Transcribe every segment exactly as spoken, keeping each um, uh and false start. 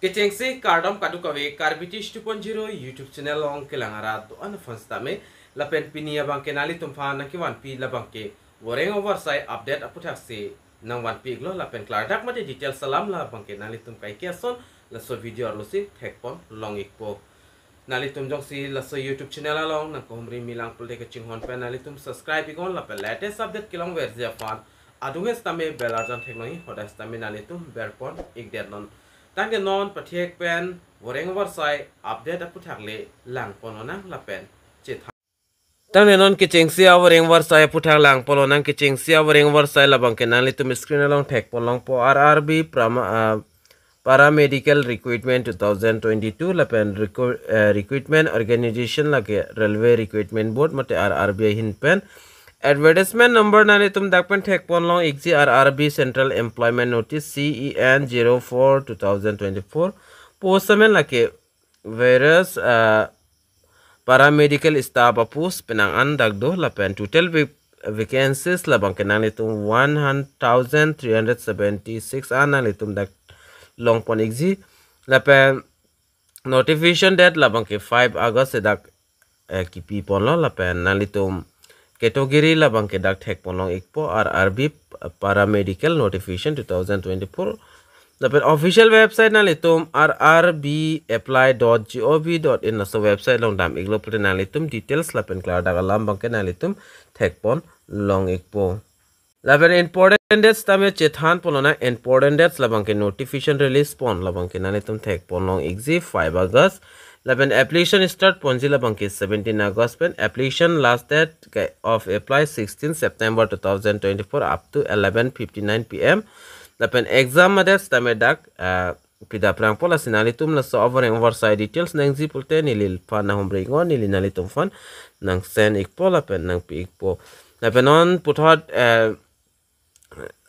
Kechengsi kardom kadokave Karbi Tish two point zero YouTube channel along kelang arat do-an aphan sitame lapen pini abangke nanglitum aphan nangkevanpi labangke voreng avarsai update aputhaksi nangvanpi iklo lapen klardak mate details alam labangke nanglitum kaike ason laso video arlosi thekpon long ikpo. Nanglitum jongsi laso YouTube channel along nangkehumri milang pulote kachinghon pen nanglitum subscribe iknon lapen latest update kelongverji aphan adung sitame bell arjan theklongji, hadak sitame nanglitum berpon ikdet non. Tangte non pathek pen voreng avarsai update aputhak le langpon lonang lapen chethan. Tangte non kechengsi avoreng avarsai aputhak langpon lonang. Kechengsi avoreng avarsai labangke nanglitum screen along thekpon longpo, R R B prama, ah, Paramedical Recruitment two thousand twenty-two lapen recru-, eh, recruitment organization lake Railway Recruitment Board mate R R B ahin pen. Advertisement number nanglitum dak pen thekpon long ikji, R R B Central Employment Notice C E N zero four two thousand twenty-four. Post amen lake various, ah, paramedical staff apost penang an dak do lapen total vac-, vacancies labangke nanglitum one thousand three hundred seventy-six an nanglitum dak longpon ikji lapen notification date labangke five August si dak, eh, kipipon lo lapen nanglitum category labangke dak thekpon long ikpo, R R B Paramedical Notification two thousand twenty-four. Lapen official website nanglitum R R B apply dot G O V dot in laso website along dam iklo pulote nanglitum details lapen klardak alam abangke nanglitum thekpon long ikpo. Lapen important dates tame chethanpon lonang. Important dates labangke notification release pon labangke nanglitum thekpon long ikji five August. Lapen application start ponji labangke seventeen August pen, application last date ke of apply sixteen September two thousand twenty-four up to eleven fifty-nine P M. Lapen exam adate tame dak, ah, pida prangpo, lasi nanglitum laso avoreng avarsai details nangji pulote neli aphan nanghumri iknon, neli nanglitum aphan nangsend ikpo lapen nangpi ikpo. Lapen non puthot, eh,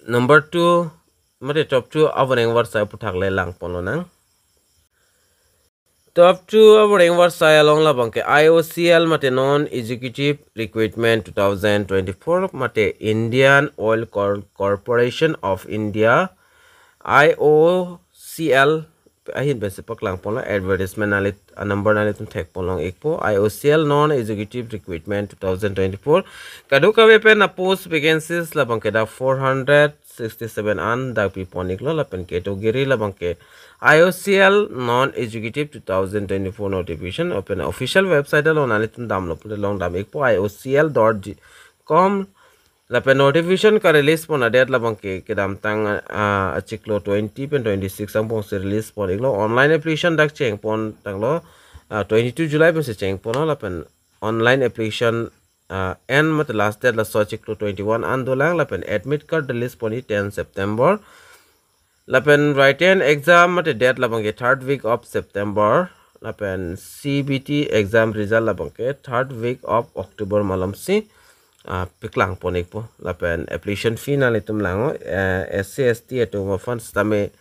number two mate top two avoreng avarsai aputhak le langpon lonang. Top two avoreng avarsai along labangke I O C L mate Non Executive Recruitment two thousand twenty-four mate Indian Oil Cor-, Corporation of India, I O C L ahin pensi paklangpon lo. Advertisement nangli, a number nanglitum thekpon long ikpo, I O C L Non Executive Recruitment two thousand twenty-four. Kadokave pen apost vacancies labangke dak four hundred sixty-seven an dak pipon iklo lapen category labangke I O C L Non Executive two thousand twenty-four notification. Lapen official website along nanglitum damlo pulote long dam ikpo, I O C L dot com. Lapen notification ka release pon adate labangke kedamtang, ah, achiklo twenty pen twenty-six angbong si release pon iklo. Online application dak chengpon tanglo, ah, twenty-two July pensi chengponlo lapen online application, ah, end mate last date laso achiklo twenty-one an dolang lapen admit card release ponji ten September. Lapen written exam mate date labangke third week of September. Lapen C B T exam result labangke third week of October malomsi, ah, paklangpon ikpo. Lapen application fee nanglitum langnon, eh, S C S T atum aphan sitame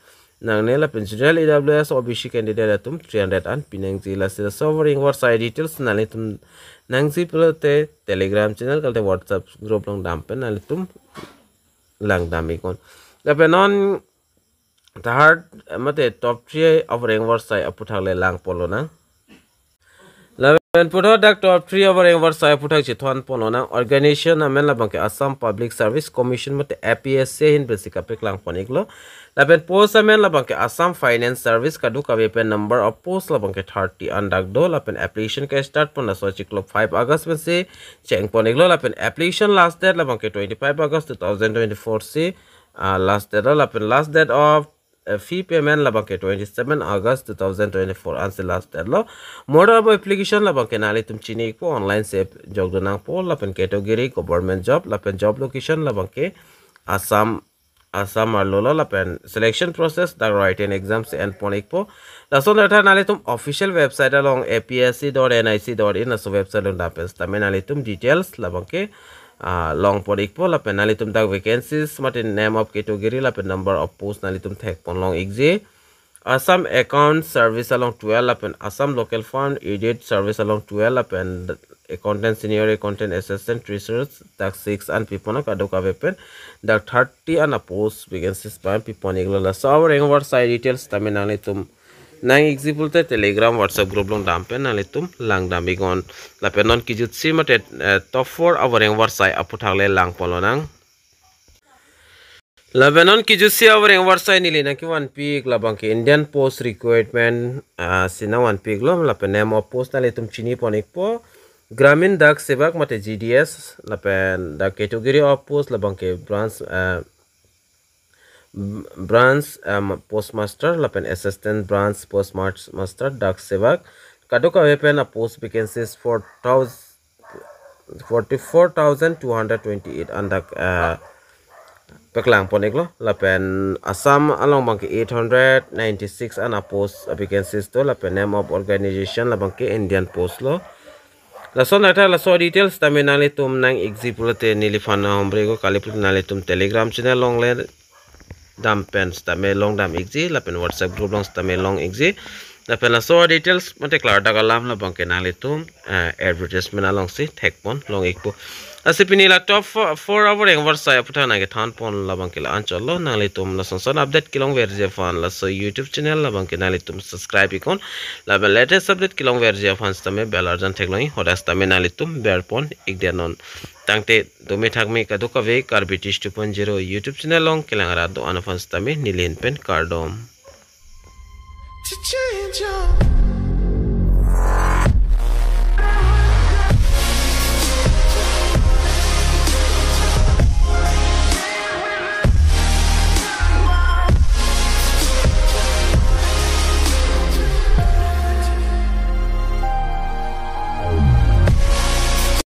nangne lapen general E W S O B C candidate atum three hundred an pinangji. Lasi laso avoreng avarsai details nanglitum nangji pulote Telegram channel kalite WhatsApp group along dam pen nanglitum langdam iknon. Lapen non third, eh, mate top three avoreng avarsai aputhak le langpon lonang. Lapen puthot dak top three avoreng avarsai aputhak chethanpon lonang. Organization amen labangke Assam Public Service Commission mate A P S C ahin pensi kapaklangpon iklo. Lapen post amen labangke Assam Finance Service, kadokave pen number of post labangke thirty an dak do lapen application ka start pon laso achiklo five August pensi chengpon iklo lapen application last date labangke twenty-five August two thousand twenty-four si, ah, last date lo lapen last date of, eh, fee payment labangke twenty-seven August two thousand twenty-four ansi last date lo. Mode of application labangke nanglitum chini ikpo, online si jokdun nangpo lapen category government job lapen job location labangke Assam, Assam arlo lo lapen selection process dak written exam si enpon ikpo. Lason tha nanglitum official website along A P S C dot N I C dot in laso website along dam pen sitame nanglitum details labangke, ah, longpon ikpo lapen nanglitum dak vacancies mate name of category lapen number of post nanglitum thekpon long ikji. Assam Account Service along twelve lapen Assam Local Fund Audit Service along twelve lapen Accountant, Senior Accountant, Assistant Treasurer dak six an pipon, kadokave pen dak thirty an apost vacancies pen pipon iklo. Laso avoreng avarsai details tame nanglitum nang-ikji pulote Telegram, WhatsApp group along dam pen nanglitum langdam iknon. Lapen non kijutsi mate, eh, top four avoreng avarsai aphuthak le langponlonang. Lapen non kijutsi avoreng avarsai neli nangkevanpik labangke Indian Post recruitment, ah, si nangvanpiklo, lapen name of post nanglitum chinipon ikpo. Gramin Dak Sevak mate G D S, lapen the category of post labangke branch, ah, b-, branch, um, postmaster, lapen assistant branch postmaster, Dak Sevak. Kadokave pen a post vacancies four thousand, forty-four thousand two hundred twenty-eight an dak, uh, paklangpon iklo. Lapen Assam along abangke eight hundred ninety-six an a post vacancies do, lapen name of organization labangke Indian Post lo. Lason athak laso details tame nanglitum nang-ikji pulote neliphan hombre ko, kali pulote nanglitum Telegram channel along le dam pen sitame longdam ikji, lapen WhatsApp group along sitame long ikji. Lapen laso details mate klardak alam labangke nanglitum, eh, advertisement alongsi thekpon long ikpo. Lasi pini la top four, four avoreng avarsai aphuthak nangkethanpon labangke la-anchotlo. Nanglitum lason son update kelongverji aphan laso YouTube channel labangke nanglitum subscribe iknon. Lapen latest update kelongverji aphan sitame bell arjan theklong ik, hadak sitame nanglitum berpon ikdet non. Tangte dome thakme kadokave Karbi Tish two point zero YouTube channel along kelang arat do-an aphan sitame neli ahin pen kardom. To change your